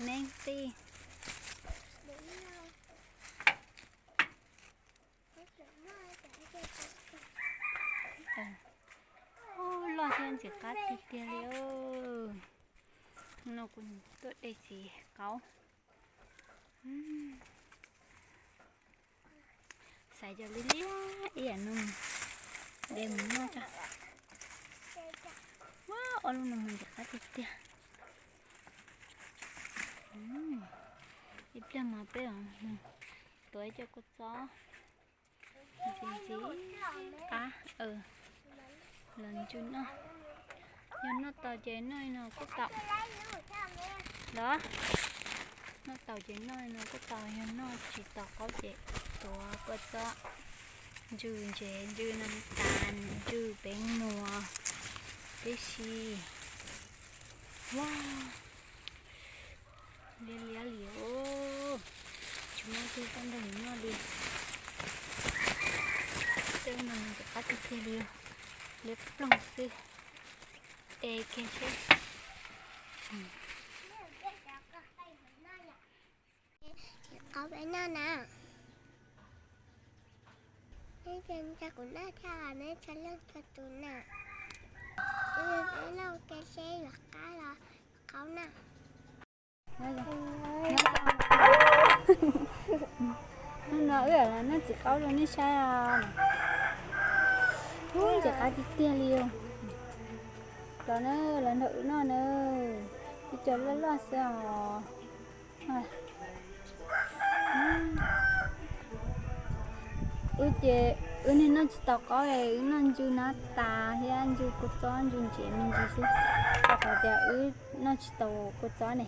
Neeb tij. Ub, loj thiab ntxim qab tiag tiag li. No kuv tuaj de txiv qaub. Xaiv cov liab liab ib yam no de mus noj tso. Ua ob lub no mus ntxim qab tiag tiag. Ib pliag mas peb tuav ib co kua txob ntxim ntxim qab los ntsw noj. Yog noj tau ces noj li no kuj tau. Los, noj tau ces noj li no kuj tau, yog noj tsis tau qaub ces tuav kua txob ntsw ntsev, ntsw nas tas, ntsw pev muas tib si. Ua liab liab li os. Tsis muaj ib tug tuaj nrog nws noj li. Tej no ntxim qab tiag tiag li, liab ploog xwb. De kiag seb. Txiv qaub peb noj na. Neb tsa kuv noj thiab los neb tsa leej tsa tus na. Peb noj ua ke seb yuav qab los yuav qaub na. Hnub no wb los noj txiv qaub rau nej saib os. Ub, ntxim qab tiag tiag li os. Los na, los nrog wb noj na. Ib co loj loj xwb os. Wb ces wb niag noj tsis tau qaub, wb noj ntsw nab tas thiab ntsw kua txob ntsw ntsev me ntsis xwb, rau qhov tias wb noj tsis tau kua txob ne.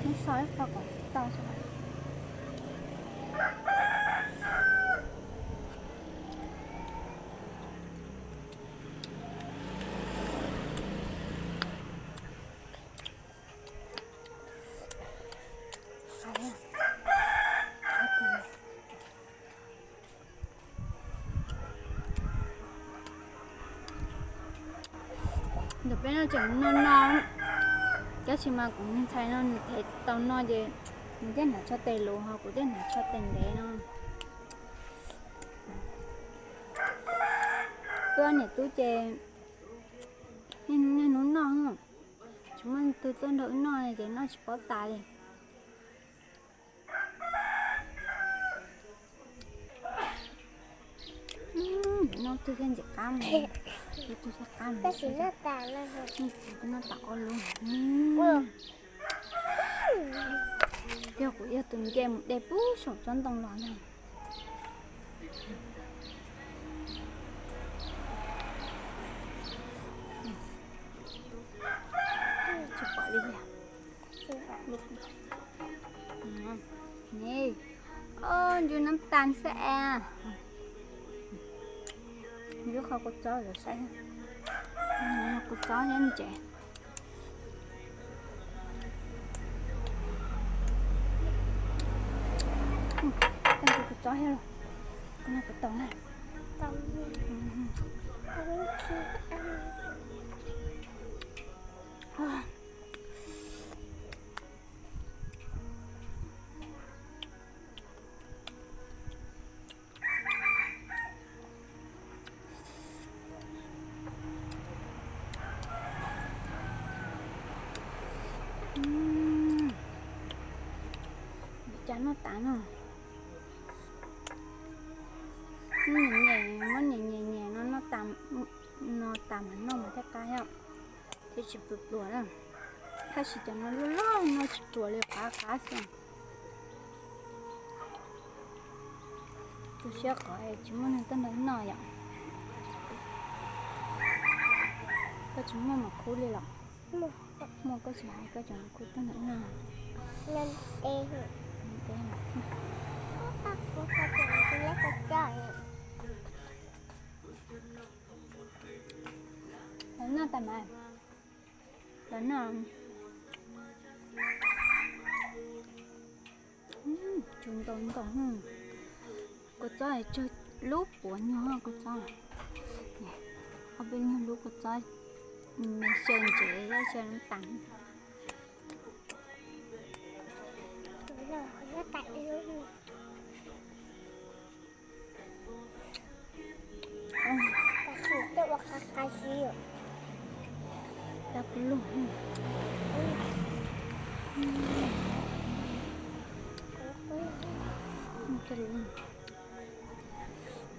Muab xo ib qho kom tau. Ntawm peb no tseem no no, tab sis mas kuv ntxhais no nws thev tau no ces nws thiaj hnav tshaj tes luv, ho kuv thiaj hnav tshaj tes ntev no. Wb niam tub ces niaj hnub noj, tsis muaj leej twg tuaj nrog wb noj ces noj tsis paub tas li. Noj twg thiaj ntxim qab mas, ib tug thiaj qab mas. Noj tas ob lub. Yog kuv yog tus nce mus de puag saum tsob ntoo los na. Tsis pom li tiag. Ni, o, ntsw nab tas xwb es. Ntsw qhov kua txob lawm saib. Kua txob thiab ntsev. Koj ntsw kua txob thiab los? Koj noj puas tau na? Cas noj tas no. Muab nyem nyem, muab nyem nyem nyem no, no tas mas noj mas thiaj qab thiab, thiaj tsis pluas pluas na. Tab sis cov no loj loj noj tsis pluas li, qab qab xwb. Tu siab qhov tsis muaj neeg tuaj nrog noj yom. Koj tsis muaj mas khub li los? Muaj koj tsis hais koj cov khub tuaj nrog noj. Los noj tas mas. Los noj. Tsw ntau ntau. Kua txob tsawg lub puav nyuag kua txob. Ob peb nyuag lub kua txob me xyaw ntsev xyaw nab tas.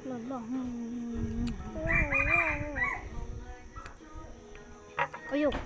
Loj loj. Ua yus.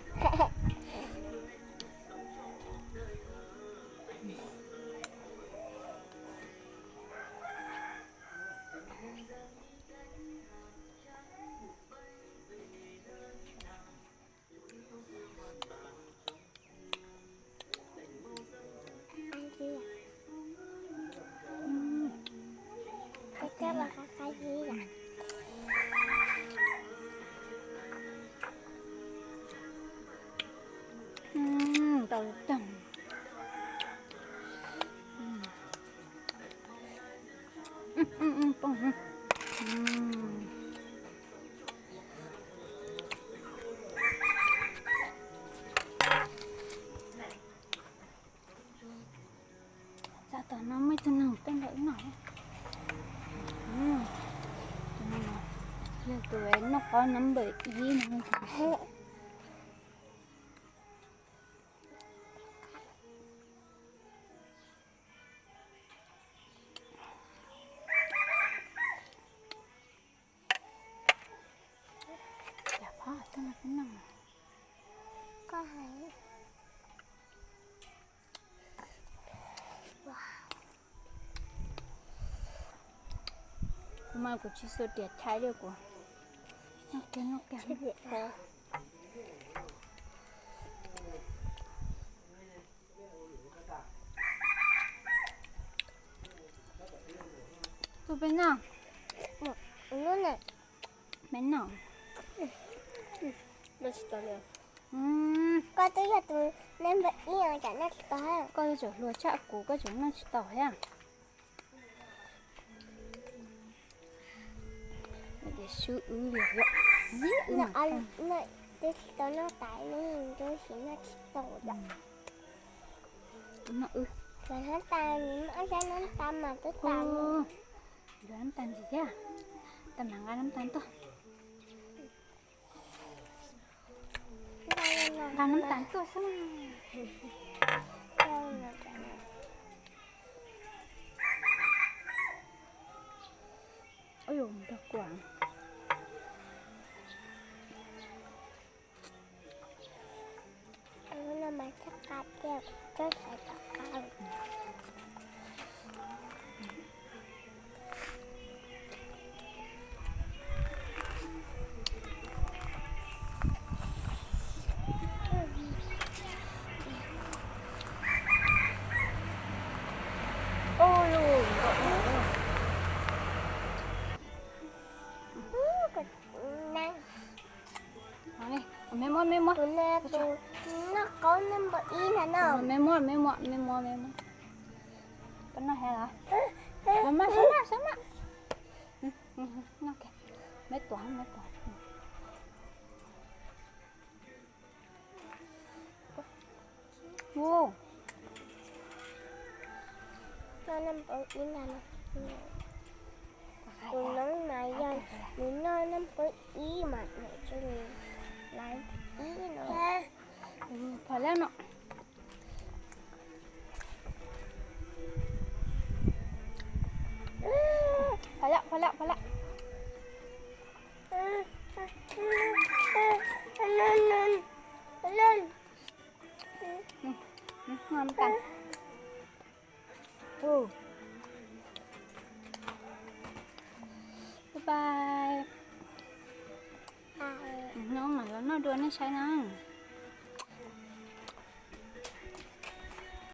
Txog tom no muaj ib tug neeg tuaj nrog wb noj. Tus no yog tus noj qaub number ib no. Kuv mas kuv tsis xua riam chai li kuv. Noj kiag noj kiag. Tus peb noj. Peb noj. Koj twb yog tus neb npawg ib os, cas noj tsis tau. Koj tseem hluas tshaj kuv, koj tseem noj tsis tau thiab. Tias swb wb li. Twb tsis tau noj tas, neb twb tsis noj tsis tau yom. Noj wb. Noj tas, noj tas mas twb tas. Yuav nab tas ntxiv thiab. Tas mas nqa nab tas tuaj. Nqa nab tas tuaj xwb. Ub, nrog kuv. Me muab, me muab. Tus no tus noj qaub noj npawg ib ntag no. Me muab, me muab, me muab, me muab. Koj noj thiab los? Sawv maj, sawv maj, sawv maj. Me tuav, me tuav. Ub, noj npawg ib ntag no. Tus noob mas yog nws noj npawg ib mas nws tsis laiv ib no. Phom lawm no. Phom lawm, phom lawm, phom lawm. Bye bye. Hnub mam los noj dua nej saib na.